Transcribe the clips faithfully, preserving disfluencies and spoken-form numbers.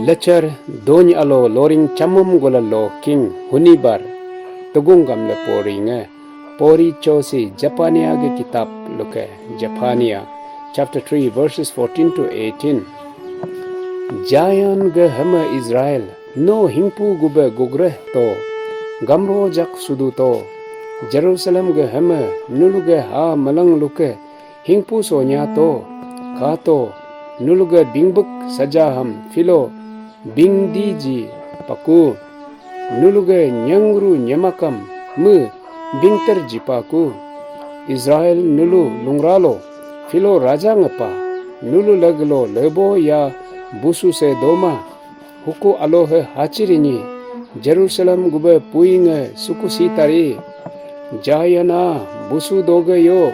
Lechar dony alo loring chamum gula lo king hunibar tugung gamle pori nge pori chosi Japania ge kitab luke Japania chapter three verses fourteen to eighteen. Zion ge hema Israel no hingpu gube gugreh to gamro jak sudu to Jerusalem ge hema nuluge ha malang luke hingpu sonya to, ka to, nuluge bingbuk saja ham filo bingdi ji paku, nuluge nyangru nyemakam me bingter ji paku. Israel nulu lungralo filo raja ngepa, nulu leglo lebo ya busu se doma, huku alohe hachirini Jerusalem gube puinge suku sitari. Jayana busu doge yo,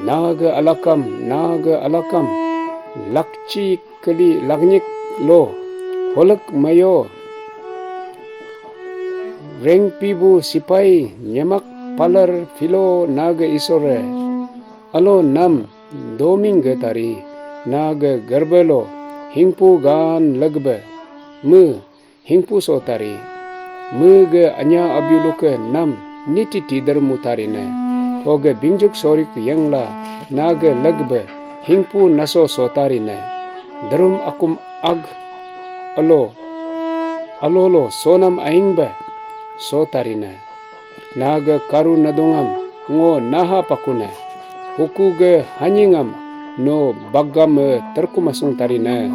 nage alakam, nage alakam, lakchi keli laknyik lo, holek mayo, rengpibu sipai nyemak palar filo nage isore, alo nam doming ge tari, nage gerbelo hingpu gan legbe me hingpu so tari. Me ge anya abiu luke nam niti tider mu tari ne. Hoge bingjuk sorik yengla nage legbe hingpu naso so tari ne. Derum akum ag alo alolo sonam aingbe so tari ne. Nage karu nadungam ngo naha pakune. Huku ge hanyingam no bagam terkumasung tari ne.